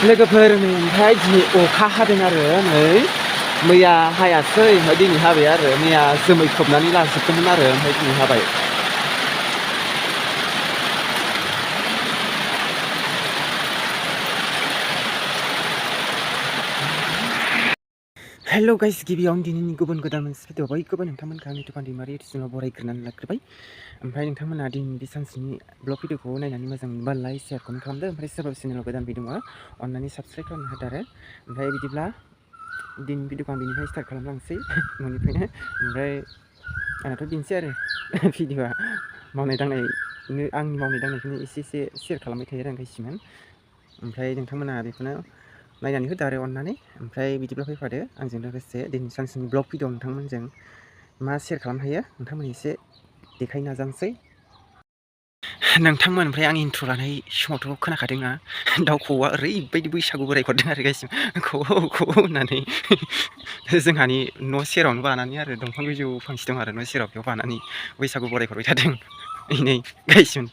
लोगोफोर ओमफ्राय दिनै अखा हादों आरो नै मैया हायासै ओमफ्राय दिनै हाबाय आरो मैया जोमै खोबनानै लाजोबदोंमोन आरो ओमफ्राय दिनै हाबाय। हेल' गाइस, गिबियावनो दिनैनि गुबुन गोदान मोनसे भिडिअ बयखौबो नोंथांमोनखौ आंनि दखान दैमारि इउटुब बरायग्रोनानै लाग्रोबाय। ओमफ्राय नोंथांमोना दिनैनि बे सानसेनि ब्लग भिडिअखौ नायनानै मोजां मोनबा लाइक शेयार कमेन्ट खालामदो। ओमफ्राय सोरबा चेनेलाव गोदान फैदों अननानै साबस्क्राइब खालामनो होदो आरो। ओमफ्राय बिदिब्ला दिनैनि भिडिअखौ आं बिनिफ्राय स्टार्ट खालामलांसै न'निफ्रायनो। ओमफ्राय आंनाथ' बेनोसै आरो भिडिअआ मावनाय दांनाय आंनि मावनाय दांनायखौनो एसे शेयार खालामबाय थायो आरो आं गासिमोन। ओमफ्राय नोंथांमोना बेखौनो नायनानै होदो आरो अननानै। ओमफ्राय बिदिब्ला फैफादो आंजों लोगोसे दिनै सानसेनि ब्लग भिडिअ नोंथांमोनजों मा शेयार खालामनो हायो नोंथांमोन एसे देखायनो नाजानोसै। नोंथांमोन ओमफ्राय आं इन्ट्र' लानाय समावथ' खोनाखादोंना दाउ खौवौआ ओरैबायदि बैसागु बरायहरदों आरो गासिबो खौवौ खौवौ होननानै। जोंहानि न' सेरावनो बानानै आरो दंफां गोजौ फांसे दं आरो न' सेराव बेयाव बानानै बैसागु बरायहरबाय थादों नै गायसिम।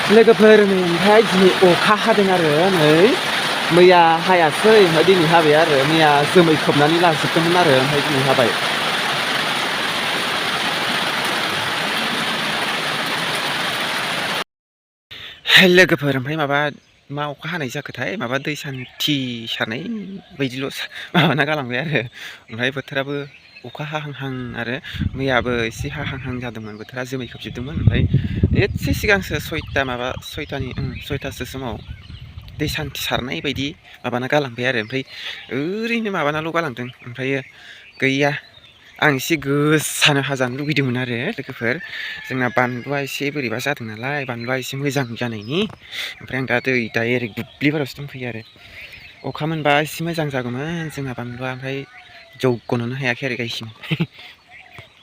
लोगोफोर ओमफ्राय दिनै अखा हादों आरो नै मैया हायासै ओमफ्राय दिनै हाबाय आरो मैया जोमै खोबनानै लाजोबदोंमोन आरो ओमफ्राय दिनै हाबाय। लोगोफोर ओमफ्राय मा अखा हानाय जाखोथाय माबा दै सान्थि सारनाय बायदिल' माबाना गालांबाय आरो। ओमफ्राय बोथोराबो अखा हाहांहां आरो मैयाबो एसे हाहांहां जादोंमोन बोथोरा जोमै खोबजोबदोंमोन। ओमफ्राय एसे सिगांसो सयथासो समाव दै सान्थि सारनाय बायदि माबाना गालांबाय आरो। ओमफ्राय ओरैनो माबानाल' गालांदों। ओमफ्राय गैया, आं एसे गोसानो हाजानो लुगैदोंमोन आरो लोगोफोर। जोंना बानलुआ एसे बोरैबा जादों नालाय, बानलुआ एसे मोजां जानायनि। ओमफ्राय आं दा डाइरेक्ट दुब्लिबारियावसो दंफैयो आरो। अखा मोनबा एसे मोजां जागौमोन जोंना बानलुआ, ओमफ्राय जौगनोनो हायाखै आरो गायसिम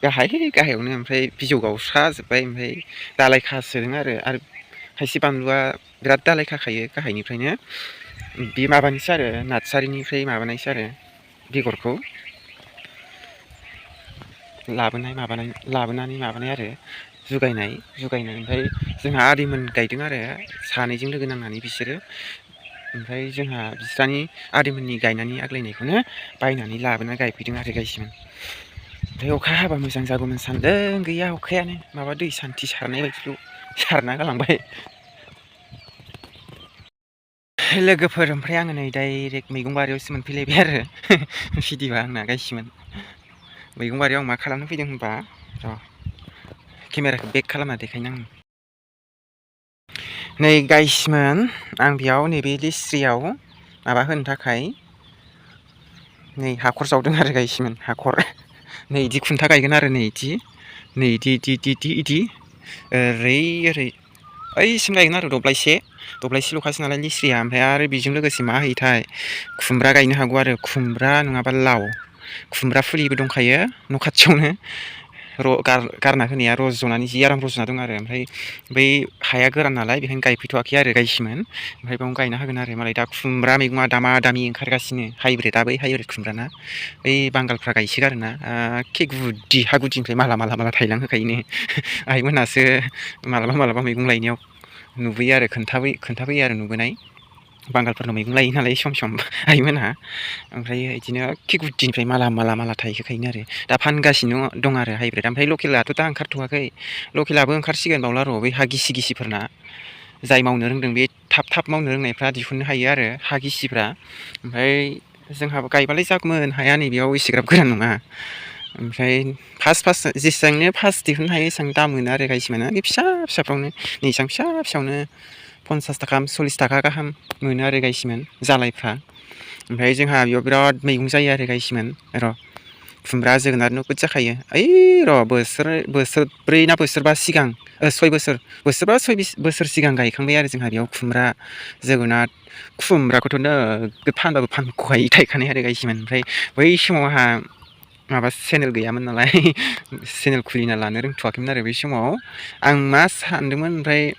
गाहायावनो ओमफ्राय बिजौ गावस्राजोब्बाय। ओमफ्राय दालाय खासोदों आरो खायसे बानलुआ बिराद दालाय खाखायो गाहायनिफ्रायनो। बे माबानिसो आरो नार्सारिनिफ्राय माबानायसो आरो बेगरखौ लाबोनानै माबानाय आरो जुगायनाय। ओमफ्राय जोंहा आदैमोन गायदों आरो सानैजों लोगो नांनानै बिसोरो। ओमफ्राय जोंहा बिस्रानि आदैमोननि गायनानै आग्लायनायखौनो बायनानै लाबोना गायफैदों आरो गायसिमोन। ओमफ्राय अखा हाबा मोजां जागौमोन सानदों, गैया अखायानो माबा दै सान्थि सारनाय बायदिल' सारना गालांबाय। लोगोफोर ओमफ्राय आङो नै डाइरेक्ट मैगं बारियावसो मोनफैलायबाय आरो भिडिअआ आंना गायसिमोन। मैगं बारियाव आं मा खालामनो फैदों होनबा, र' केमेराखौ बेक खालामना देखायनो आं। नै गाइसमोन, आं बेयाव नैबे लिस्रियाव माबा होनो थाखाय नै हाखर जावदों आरो गायसिमोन। हाखर नै बिदि खुन्था गायगोन आरो नै बिदि ओरै ओइसिम गायगोन आरो दब्लायसेल'खासो नालाय लिस्रिया। ओमफ्राय आरो बेजों लोगोसे मा होयोथाय खुमब्रा गायनो हागौ आरो, खुमब्रा नङाबा लाव। खुमब्रा फुलिबो दंखायो न' खाथियावनो गारना होनाया रज'नानै जि आराम रज'ना दं आरो। ओमफ्राय बै हाया गोरान नालाय बेखायनो गायफैथ'वाखै आरो गायसिमोन। ओमफ्राय बेयावनो गायना होगोन आरो। मालाय दा खुमब्रा मैगङा दामा दामि ओंखारगासिनो, बै हाइब्रिद खुमब्राना बै बांगालफ्रा गायसोगारोना एखे गुदि हा गुदिनिफ्राय माला थायलां होखायोनो। आइमोनासो मालाबा मैगं लायनायाव नुबोयो आरो खोन्थाफैयो आरो नुबोनाय। बांगालफोरनाव मैगं लायो नालाय सम आइमोनहा। ओमफ्राय बिदिनो एखे गुदिनिफ्राय माला थायहोखायोनो आरो। दा फानगासिनो दं आरो हाइब्रिद। ओमफ्राय लकेलाथ' दा ओंखारथ'वाखै, लकेलाबो ओंखारसिगोन बावला र' बै हा गिसिफोरना। जाय मावनो रोंदों बे थाब मावनो रोंनायफ्रा दिहुननो हायो आरो हा गिसिफ्रा। ओमफ्राय जोंहाबो गायबालाय जागौमोन, हाया नैबेयाव एसेग्राब गोरान नङा। ओमफ्राय फार्स्ट जेसेबांनो फार्स्ट दिहुननो हायो एसेबां दाम मोनो आरो गायसिमोन। बे फिसाफ्रावनो नै इसां फिसायावनो 50 थाखा 40 थाखा गाहाम मोनो आरो गायसिमोन जालायफ्रा। ओमफ्राय जोंहा बेयाव बिराद मैगं जायो आरो गायसिमोन। र' खुमब्रा जोगोनार नोगोद जाखायो। बोसोरब्रै ना बोसोरबा सिगां 6 बोसोर सिगां गायखांबाय आरो जोंहा बेयाव खुमब्रा जोगोनार। खुमब्राखौथ' नोगोद फानबाबो फानख'हायि थायखानाय आरो गायसिमोन। ओमफ्राय बै समाव आंहा माबा चेनेल गैयामोन नालाय चेनेल खुलिना लानो रोंथ'वाखैमोन आरो बै समाव। आं मा सानदोंमोन, ओमफ्राय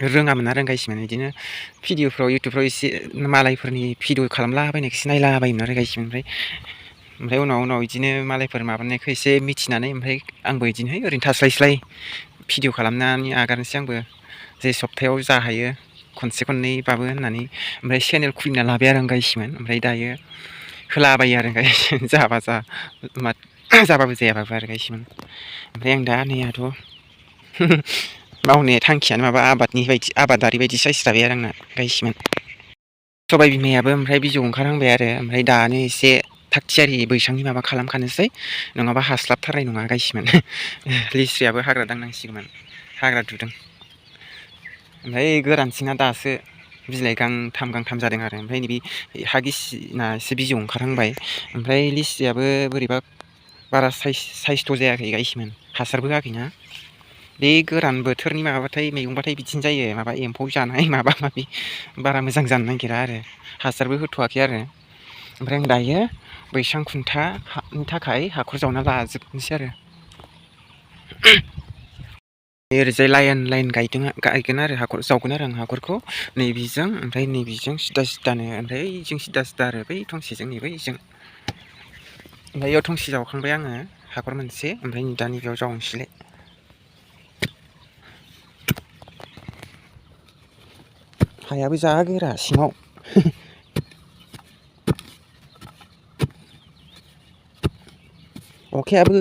रोङामोन आरो गायसिमोन। बिदिनो भिडिअफ्राव इउटुबफ्राव एसे मालायफोरनि भिडिअ खालामलाबायनायखौसो नायलाबायोमोन आरो गायसिमोन। ओमफ्राय ओमफ्राय उनाव बिदिनो मालायफोर माबानायखौ एसे मिथिनानै ओमफ्राय आंबो बिदिनो ओरैनो थास्लायस्लाय भिडिअ खालामनानै आगारनोसै आंबो जे सप्तायाव जा हायो खनसे खननैबाबो होननानै ओमफ्राय चेनेल खुलिना लाबाय आरो आं गायसिमोन ओमफ्राय दायो होलाबायो आरो गायसिमोन जाबाबो जायाबाबो आरो गायसिमोन ओमफ्राय आं दा नैयाथ' मावनाय थांखियानो माबा आबादारि बायदि साइस जाबाय आरो आंना गायसिमोन सबाय बिमायाबो ओमफ्राय बिजौ ओंखारहांबाय आरो ओमफ्राय दानो एसे थाग थियारि बैसांनि माबा खालामखानोसै नङाबा हास्लाबथारनाय नङा गायसिमोन लिस्रियाबो हाग्रा दांनांसिगौमोन हाग्रा दुदों ओमफ्राय गोरानसिना दासो बिलाइ गांथाम जादों आरो ओमफ्राय नैबे हा गिसिना एसे बिजौ ओंखारहांबाय ओमफ्राय लिस्रियाबो बोरैबा बारा साइसथ' जायाखै गायसिमोन हासारबो होआखैना बे गोरान बोथोरनि माबाबाथाय मैगंबाथाय बिदिनो जायो माबा एम्फौ जानाय माबा माबि बारा मोजां जानो नागिरा आरो हासारबो होथ'वाखै आरो ओमफ्राय आं दायो बैसां खुन्थानि थाखाय हाखर जावना लाजोबनोसै आरो ओरैजाय लाइन गायगोन आरो हाखर जावगोन आरो आं हाखरखौ नैबिजों ओमफ्राय नैबिजों सिदानो ओमफ्राय ओइजों सिदा आरो बै थंसेजों नैबैजों ओमफ्राय बेयाव थंसे जावखांबाय आङो हाखर मोनसे ओमफ्राय दा नैबेयाव जावनोसैलाय हायाबो जा गोरा सिङाव अखायाबो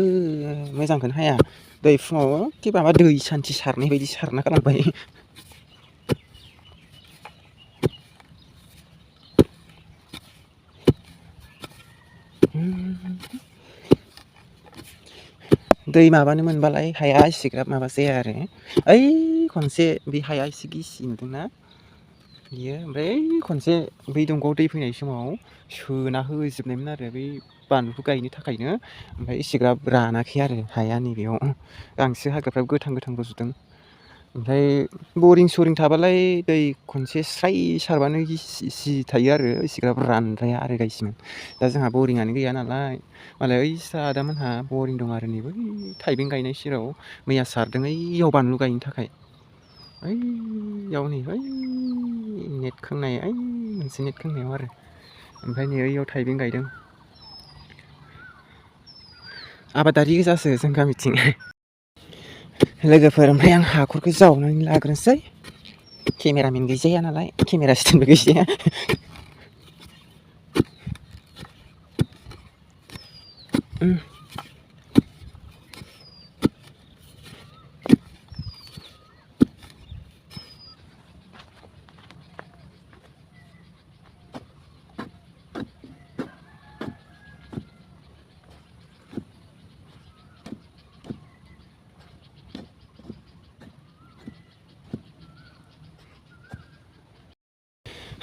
मोजांखौनो हाया दै फुङाव एखे माबा दै सान्थि सारनाय बायदि सारना गालांबाय दै माबानो मोनबालाय हाया एसेग्राब माबा जाया आरो ओइ खनसे बे हाया एसे गिसि नुदोंना बियो ओमफ्राय खनसे बै दंगआव दै फैनाय समाव सोना होजोबनायमोन आरो बै बानलुखौ गायनो थाखायनो ओमफ्राय एसेग्राब रानाखै आरो हाया नैबेयाव गांसो हाग्राफ्राबो गोथां रज'दों ओमफ्राय बरिं सरिं थाबालाय दै खनसे स्राय सारबानो गिसि थायो आरो एसेग्राब रानद्राया आरो गायसिमोन दा जोंहा बरिंआनो गैया नालाय मालाय ओइसा आदामोनहा बरिं दं आरो नै बै थाइबें गायनाय सेराव मैया सारदों ओइयाव बानलु गायनो थाखाय ओइयाव नै बै नेट खोंनाय ओइ मोनसे नेट खोंनायाव आरो ओमफ्राय नै ओइयाव थाइबें गायदों आबादारि गोजासो जों गामिथिं लोगोफोर ओमफ्राय आं हाखरखौ जावनानै लाग्रोनोसै केमेरामेन गैजाया नालाय केमेरा स्टेन्डबो गैजाया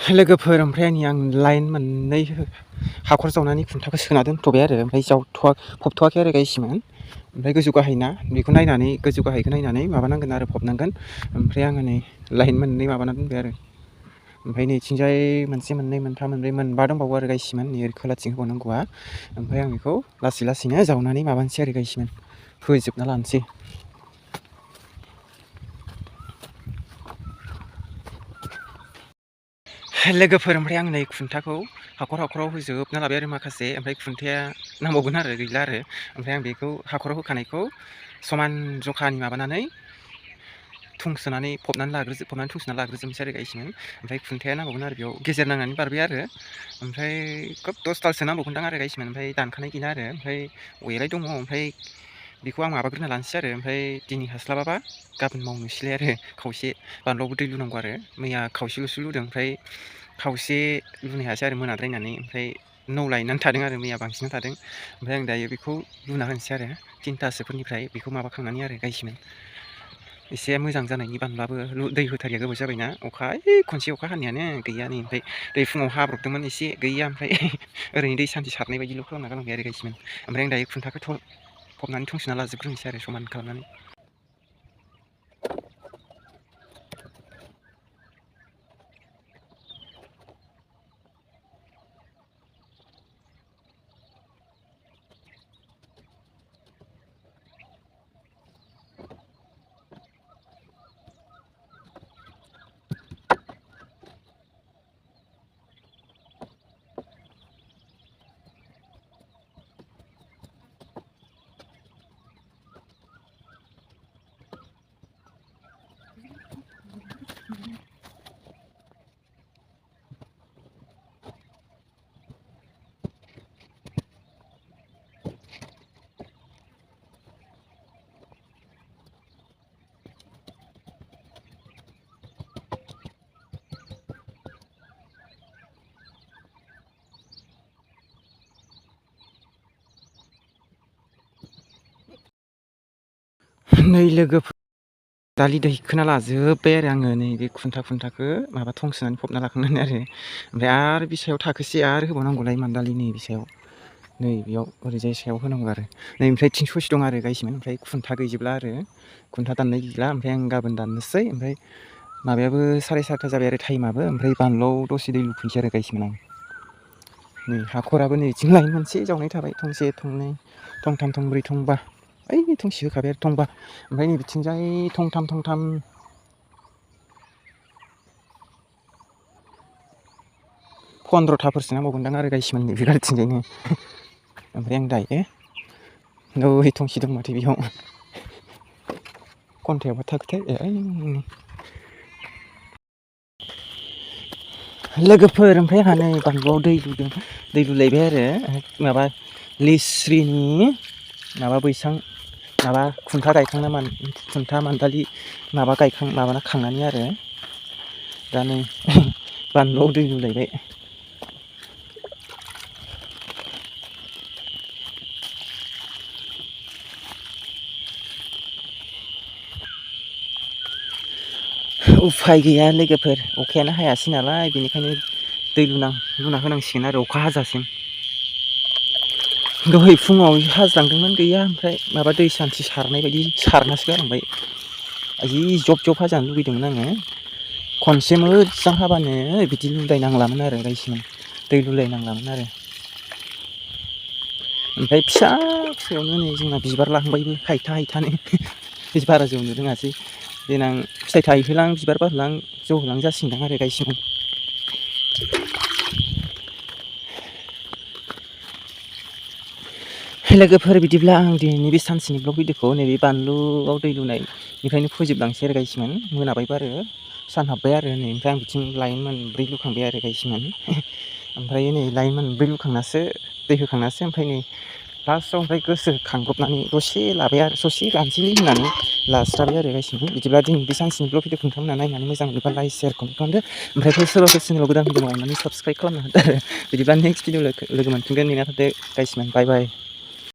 लोगोफोर ओमफ्राय आं लाइन मोननै हाखर जावनानै खुन्थाखौ सोना दोनथ'बाय आरो ओमफ्राय फबथ'वाखै आरो गायसिमोन ओमफ्राय गोजौ गाहायना बेखौ नायनानै गोजौ गाहायखौ नायनानै माबानांगोन आरो फबनांगोन ओमफ्राय आङो नै लाइन मोननै माबाना दोनबाय आरो ओमफ्राय नैथिंजाय मोनसे मोननै मोनथाम मोनब्रै मोनबा दंबावो आरो गायसिमोन नै खोलाथिं होबावनांगौआ ओमफ्राय आं बेखौ लासैनो जावनानै माबानोसै आरो गायसिमोन फोजोबना लानोसै लोगोफोर ओमफ्राय आं नै खुन्थाखौ हाखराव होजोबना लाबाय आरो माखासे ओमफ्राय खुन्थाया नांबावगोन आरो गैला आरो ओमफ्राय आं बेखौ हाखराव होखानायखौ समान जखानि माबानानै थुंसोनानै फबनानै थुंसोनानै लाग्रोजोबनोसै आरो गायसिमोन ओमफ्राय खुन्थाया नांबावगोन आरो बेयाव गेजेर नांनानै बारबाय आरो ओमफ्राय खोब 10 दालसो नांबावगोनदां आरो गायसिमोन ओमफ्राय दानखानाय गैला आरो ओमफ्राय औवायालाय दङ ओमफ्राय बेखौ आं माबाग्रोना लानोसै आरो ओमफ्राय दिनै हास्लाबाबा गाबोन मावनोसैलाय आरो खावसे बानलुआवबो दै लुनांगौ आरो मैया खावसेल'सो लुदों ओमफ्राय खावसे लुनो हायासै आरो मोनाद्रायनानै ओमफ्राय नौ लायनानै थादों आरो मैया बांसिन थादों ओमफ्राय आं दायो बेखौ लुना होनोसै आरो 3थासोफोरनिफ्राय बेखौ माबाखांनानै आरो गायसिमोन एसे मोजां जानायनि बानलुआबो दै होथारिया गोबाव जाबायना खनसे अखा हानायानो गैया नै ओमफ्राय दै फुङाव हाब्रबदोंमोन एसे गैया ओमफ्राय ओरैनो दै सान्थि सारनाय बायदिल' खालामना गालांबाय आरो गायसिमोन ओमफ्राय आं दायो खुन्थाखौ फबनानै थुंसोना लाजोबग्रोनोसै आरो समान खालामनानै नै लोगोफोर दालि दैखोना लाजोब्बाय आरो आङो नै बे खुन्थाखो माबा थं सोनानै फबना लाखांनानै आरो ओमफ्राय आरो बे सायाव थाखोसे आरो होबावनांगौलाय मान्दालि नै बे सायाव नै बेयाव ओरैजाय सायाव होनांगौ आरो नै ओमफ्राय थिं ससे दं आरो गायसिमोन ओमफ्राय खुन्था गैजोबला आरो खुन्था दाननाय गैला ओमफ्राय आं गाबोन दाननोसै ओमफ्राय माबायाबो 7:30 जाबाय आरो टाइमाबो ओमफ्राय बानलुआव दसे दै लुफैनोसै आरो गायसिमोन आं नै हाखराबो नै बिथिं लाइन मोनसे जावनाय थाबाय थंसे थंनै थंथाम थंब्रै थंबा ओइ थंसे होखाबाय आरो थंबा ओमफ्राय नै बिथिंजाय थंथाम 15थाफोरसो नांबावगोनदां आरो गायसिमोन नैबे गारथिंजायनो ओमफ्राय आं दायो नै थंसे दं माथो बेयाव खन्थायावबो थाखोथाय लोगोफोर ओमफ्राय आंहा नै बानलुआव दै लुदों दै लुलायबाय आरो माबा लिस्रिनि माबा बैसां माबा खुन्था गायखांना खुन्था मान्दालि माबा माबाना खांनानै आरो दा नै बानलुआव दै लुलायबाय उफाय गैया लोगोफोर अखायानो हायासै नालाय बेनिखायनो दै लुना होनांसिगोन आरो अखा हाजासिम दहाय फुङाव हाज्रांदोंमोन गैया ओमफ्राय माबा दै सान्थि सारनाय बायदि सारनासो गालांबाय जि जब जब हाजानो लुगैदोंमोन आङो खनसे मोजां हाबानो बिदि लुलायनांलामोन आरो गायसिमोन दै लुलायनांलामोन आरो ओमफ्राय फिसा फिसायावनो नै जोंना बिबार लाहांबायबो हायथा बारा जौनो रोङासै देनां फिथाइ थायहोलां बिबार बारहोलां जौहोलां जासिगोनदां आरो गायसिगोन लोगोफोर बिदिब्ला आं दिनैनि बे सानसेनि ब्लग भिडिअखौ नैबे बानलुआव दै लुनायनिफ्रायनो फोजोबलांसै आरो गायसिमोन मोनाबायबो आरो सान हाबबाय आरो नै ओमफ्राय आं बिथिं लाइन मोनब्रै लुखांबाय आरो गायसिमोन ओमफ्राय नै लाइन मोनब्रै लुखांनासो दै होखांनासो ओमफ्राय नै लास्टआव ओमफ्राय गोसोखांब्रबनानै दसे लाबाय आरो ससे लानोसैलै होननानै लास्राबाय आरो गायसिमोन बिदिब्ला दिनै बे सानसेनि ब्लग भिडिअखौ नोंथांमोना नायनानै मोजां मोनोबा लाइक शेयार कमेन्ट खालामदो ओमफ्राय सोरबाफोर चेनेलाव गोदान फैदोंबा अननानै साबस्क्राइब खालामना होदो आरो बिदिब्ला नेक्स्ट भिडिअ लोगो मोनफिनगोन नेना थादो गायसिमोन बाय बाय